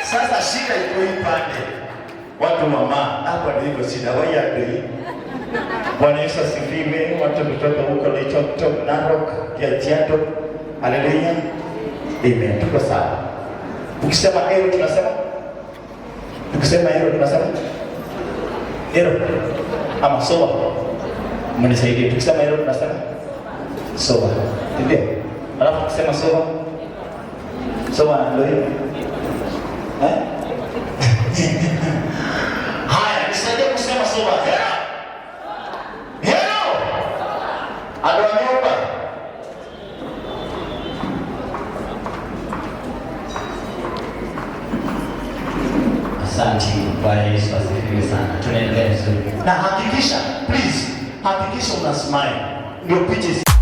Sasa shida iko hii pande. Watu mama, hapa ndio iko shida. Why are they? Bwana Yesu asifiwe. Watu kutoka huko Loitoktok, Narok, Kajiado. Haleluya. Amen. Tuko sawa. Ukisema ero tunasema? Tukisema ero tunasema? Ero ama soba. Mnisaidie. Tukisema ero tunasema soba. Ndio. Alafu tukisema soba, soba ndio hiyo. Eh? Haya, nisaidie kusema soba. Hero. Hero. Andũ a nyũmba. Asante. Bwana Yesu asifiwe sana. Tunaendelea vizuri. Na hakikisha, please, hakikisha una smile. Ndio picha.